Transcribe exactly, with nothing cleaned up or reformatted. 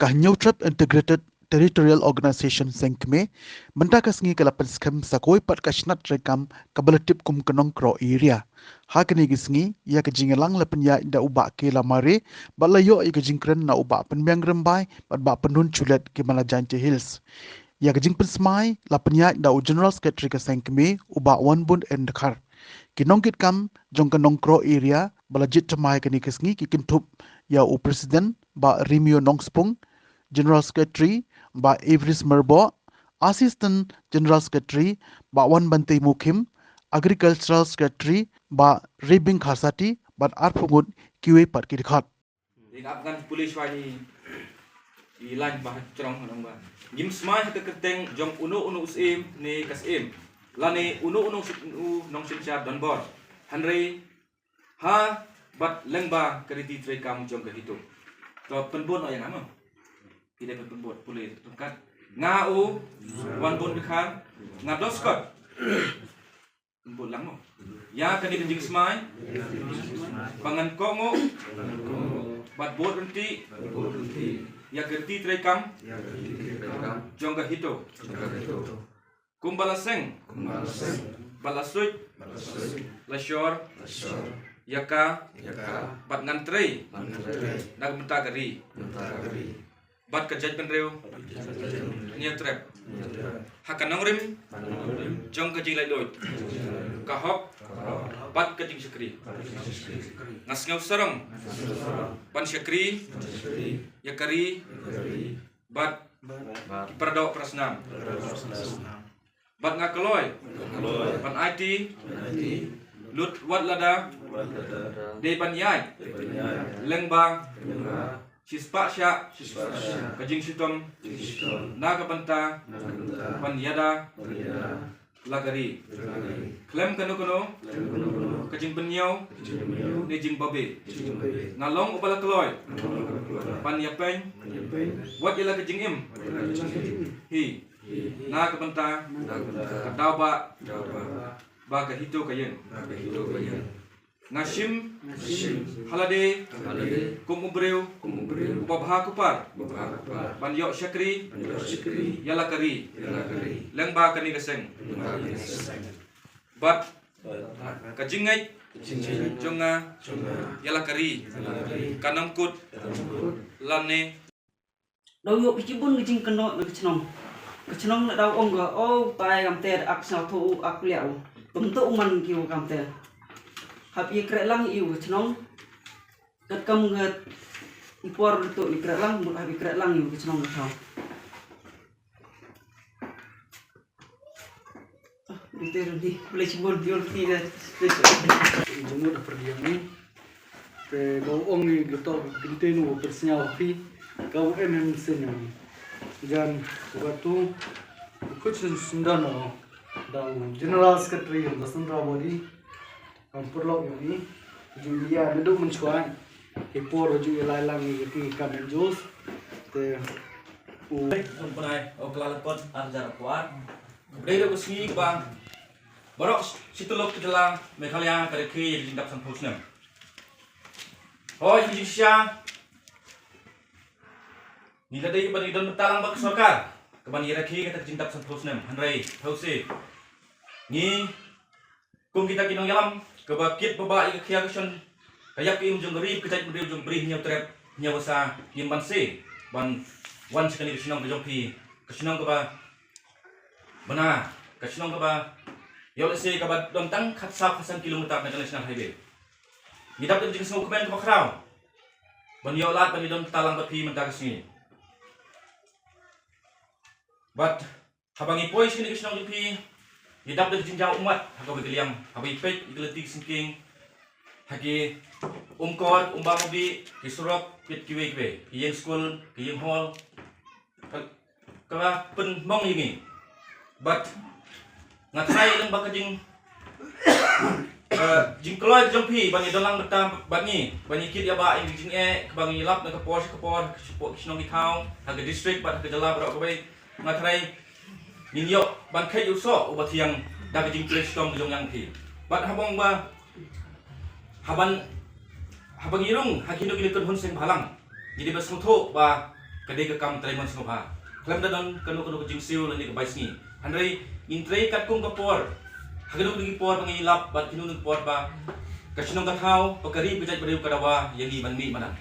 Ka Hynñiewtrep Integrated Territorial Organization Seng Kmie mynta ka sngi ka la pynskhem sa kawei pat ka shnat treikam kaba la tip kum ka Nongkroh Area. Ha kane ka sngi ïa ka jingïalang la pynïaid da u Bah K Lamare bad la ïoh ïa ka jingkren na u Bah Pynbiang Rymbai bad Bah Pyndun Shulet ki man la Jaintia Hills. Ïa ka jingpynsmai la pynïaid da u General Secretary ka Seng Kmie u Bah Wanbun N Dkhar. Ki nongkitkam jong ka Nongkroh Area ba la jied thymmai kane ka sngi ki kynthup ïa u President Bah Rimio Nongspung, General Secretary Bah Everest Merboh, Assistant General Secretary Bah Wanbantei Mukhim, Agricultural Secretary Bah Rebing Kharsati bad arphew ngut kiwei pat ki dkhot. Ïa nga ap ngan pule shwa ïa i line ba ha jrong, ngan ong ba ngim smai ha ka kyrteng jong uno uno u syiem ne ka syiem lane uno uno u nongsynshar donbor, hynrei ha bad lyngba ka riti treikam jong ka HITO. To pynbud noh ïa nga mo. Phi dei ban pynbud, pule ryngkat. Nga u Wanbun Dkhar nga duskhot. Pynbud lang mo. Ïa kane ka jingsmai ba ngan kohnguh bad bud ryntih ïa ka riti treikam jong ka HITO. Kumba la seng, kumba la seng, ba la suit, ba la suit, la shor, la shor, ïa ka, ïa ka, bad ngan trei, ngan trei, na ka bynta ka ri, bynta ka ri, bad ka jaitbynriew, bad ka jaitbynriew, Hynñiewtrep, Hynñiewtrep, ha ka nongrim, ha ka nongrim, jong ka jinglaitluid, jong ka jinglaitluid, ka hok, ka hok, bad ka jingshakri, bad ka jingshakri. Nga sngew sarong, nga sngew sarong, ban shakri, ban shakri, ïa ka ri, ïa ka ri, bad, bad, ki paradoh parasnam. Paradoh parasnam. Bad nga kloi. Nga kloi. Ban aiti. Ban aiti. Lut wat lada. Wat lada. Dei ban ïaid. Dei ban ïaid. Lyngba. Lyngba. Shispah shah. Shispah shah. Ka jingshitom. Jingshitom. Na ka bynta. Na ka bynta. Ban ïada. Ban ïada. La ka ri. La ka ri. Khlem kano kano. Khlem kano kano. Ka jingpynïaw. Ka jingpynïaw. Ne jingbabe. Jingbabe. Nga long uba la kloi. Nga long uba la kloi. Ban ïapeiñ. Ban ïapeiñ. Wat ïa la ka jingim. Wat ïa la ka jingim. Hi. Hi. Na ka bynta. Na ka bynta. Ka daw ba. Daw ba. Ba ka HITO ka ïeng. Ba ka HITO ka ïeng. Nga shim. Nga shim. Ha lade. Ha lade. Kum u briew. Kum u briew. Uba bha kupar. Uba bha kupar. Ban ïoh shakri. Ban ïoh shakri. Ïa la ka ri. Ïa la ka ri. Lyngba kane ka seng. Lyngba kane ka seng. Bad. Bad. Ka jingngeit. Ka jingngeit. Jong nga. Jong nga. Ïa la ka ri. Ïa la ka ri. Kan ym kut. Kan ym kut. Lane. Daw ïoh phi shibun ka jingkynnoh na ka chnong. Ka chnong na daw ong ka, oh, tai kamte, ak sngewthuh u, ak liah u. Kumta u man ki u kamte. Hap ïa kreh lang ïa u ka chnong. Katkam ka i por ruh to ïa kreh lang, mut hap ïa kreh lang ïa u ka chnong ka thaw. Ite ruh ni, boleh cibun, dia ruh ni dah. Jenguk dah perdiam ni. Te ba ong ni getok kinte nu persnya pi. Kau em em senyum. Jan waktu kucing sendano. Dau General Secretary yang dah sendra body. Kan perlu yang ni. Jing dia duduk mencuat. Ki por ju ïa lai lang ïa ki kam enjus. Te u. Jong u bnai u Kyllalyngkot ar hajar arphew ar. Ka dei ruh ka sngi kaba baroh shi tylli ka jylla Meghalaya ka rakhe ïa ka jingdap sanphew snem. Hooid, ka jingshisha ngi la dei ban ïadon bynta lang bad ka sorkar kaban ïa rakhe kata ka jingdap sanphew snem. Hynrei hooid, ngi kum kita ki nongïalam kaba kit ba bah ïa ka khia ka shon ka ïap ka im jong ka ri, ka jaitbynriew jong ka ri, Hynñiewtrep Hynñiewbasa, ngim banse ban wan sha kane ka shnong ka jong phi, ka shnong kaba bna, ka shnong kaba ïoh lehse kaba don tang khatsaw khatsan kilometer na ka National Highway. Ngi dap da ka jingsngewkmen kaba khraw ban ïoh lad ban ïadon bynta lang bad phi mynta ka sngi. Bad haba ngi poi sha kane ka shnong jong phi, ngi dap da ka jingjia ummat ha kawei ka liang, haba ngi peit ïa ka lynti ka syngkien, ha ki umkor, umbam ubi, ki surok, ki, kiwei kiwei, ki ïing skul, ki ïing hall. Ka, ka pynmong ïa ngi. Bad nga tharai lyngba ka jing, eh, jingkloi ka jong phi ban ïadon lang bynta bad ngi, ban ïakit ïabah ïa ka jingeh kaba ngi lap na ka por sha ka por, sha ka shnong ki thaw, ha ka district bad ha ka jylla baroh kawei. Nga tharai ngin ïoh ban kheit ïa u soh uba thiang da ka jingtrei shitom ka jong nga ïa phi. Bad haba ong ba haban, haba ngi rung ha kino kino ki kynhun seng bhalang, ngi dei ban sngewthuh ba ka dei ka kam trei mon sngewbha. Khlem da don kano kano ka jingsiew lane ka bai sngi. Hynrei ngin trei katkum ka por. Ha kano kano ki por ba ngi lap bad kino kino ki por ba ka shnong ka thaw bad ka ri ka jaitbynriew ka dawa ïa ngi ban mih madan.